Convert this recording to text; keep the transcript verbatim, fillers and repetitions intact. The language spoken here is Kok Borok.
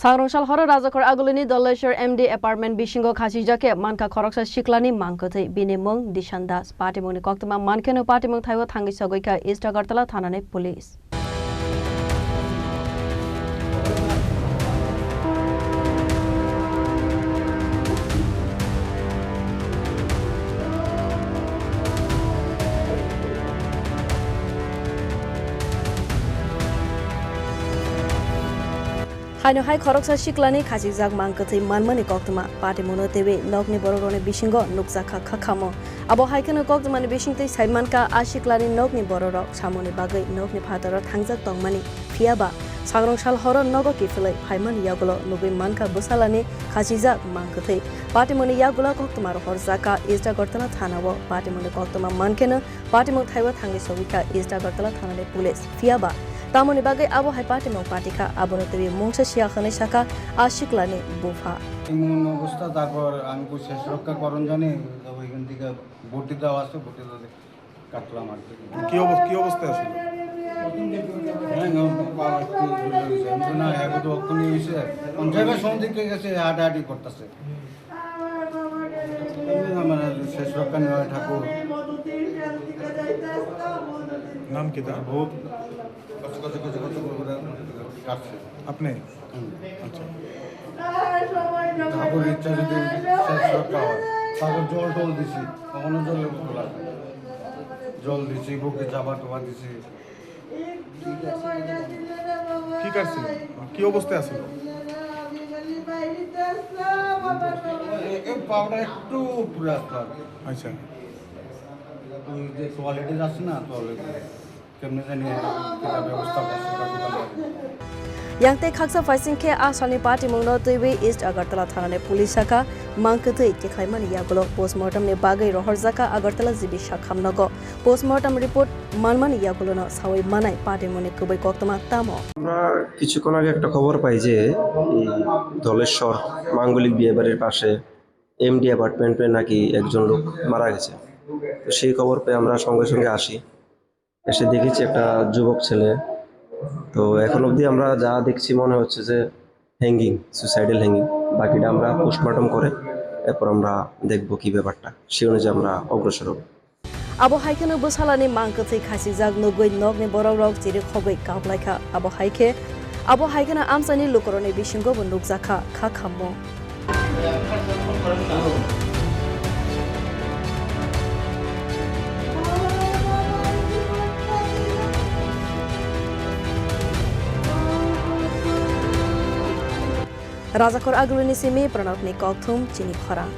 Sangrong sal horo Rajakhor Agulini Doleshwar M D apartment bisingo khachijak khe mankha khoroksa siklani mang kwthwi, bini mung Dishan Das. Patimungni koktwma mankheno patimung thaibo thangwi sogwi kha East Agartala thanani police. Haino hai khoroksa siklani khachijak mang kwthwi manmani koktwma patimungno teiwi nokni borokrokni bisingo nukjakha kha khamung. Abo hai kheno koktwmani bisingtwi sai mankha, a siklani nokni borokrok samungni bagwi nokni phataro thangjak tongmani. Phiya ba, sangrong sal horo nogo kiphilwi phaimani yagulo nugwi mankha bwsalani khachijak mang kwthwi. Patimungni yagulo koktwma rohorjakha East Agartala thanao. Patimungni koktwma mankheno patimung thaibo thangwi sogwi kha East Agartala thanani police. Phiya ba, tamoni bagwi abo hai patimung patikha, abono twiwi mungsa siya hwnwi sakha a siklani bupha. এমন অবস্থা, তারপর আমি কই শেষ রক্ষা করণ জানি, তো ওইখান থেকে বটি দেওয়া আছে, বটি দিয়ে কাটলাম আর কি। কি অবস্থা, কি অবস্থায় আছিল? হ্যাঁ, না, পা একটু ঝুলে রয়েছে। আমি তো না, এখন তো অক্ষুণ্ণ হয়েছে। পঞ্চায়েত সমিতিকে গেছে, হাঁটাহাঁটি করতেছে। আমার শেষ রক্ষা নেওয়া ঠাকুর। নাম কি তার? বহুত কষ্ট, কষ্ট, কষ্ট, কষ্ট করে কাটছে। আপনি? হুম। আচ্ছা। ঠাকুর ইচ্ছা যদি শেষ রক্ষা হয়, তারপর জল টল দিছি, কখনো জলের বোতল আছে। জল দিছি, বুকে চাপা টাপা দিছি। কি কাটছিল? কি অবস্থায় আছিল? এই পাওটা একটু উপরে আসলো আর কি। আচ্ছা। ওই যে টয়লেটে যাচ্ছে না, টয়লেটে। কেমনে জানি একটা ব্যবস্থা করছে, এটা বোঝা যায় না। Yang tei khaksa phaising khe a salni patimungno twiwi East Agartala thanani police sakha, mang kwthwi tikhlaimani yagulo postmortem ni bagwi rohorjakha Agartala G B sakhamnogo. Postmortem report manmani yagulono sawi manai patimungni kwbwi koktwma tamo. আমরা কিছুক্ষণ আগে একটা খবর পাই যে এই ধলেশ্বর মাঙ্গলিক বিয়েবাড়ির পাশে এমডি অ্যাপার্টমেন্টে নাকি একজন লোক মারা গেছে। তো সেই খবর পেয়ে আমরা সঙ্গে সঙ্গে আসি, এসে দেখেছি একটা যুবক ছেলে। তো এখন অবধি আমরা যা দেখছি মনে হচ্ছে যে হ্যাঙ্গিং, সুইসাইডাল হ্যাঙ্গিং। বাকিটা আমরা পোস্টমর্টম করে এরপর আমরা দেখব কি ব্যাপারটা, সেই অনুযায়ী আমরা অগ্রসর হব। Abo hai kheno bwsalani mang kwthwi khachijak nugwi nokni borokrok chirikhogwi kaplaikha. Abo hai khe, abo hai kheno amchaini lukurokni bisingo bo nukjakha kha khammung. Rajakhor Agulini simi Pranabni kokthum chini khorang.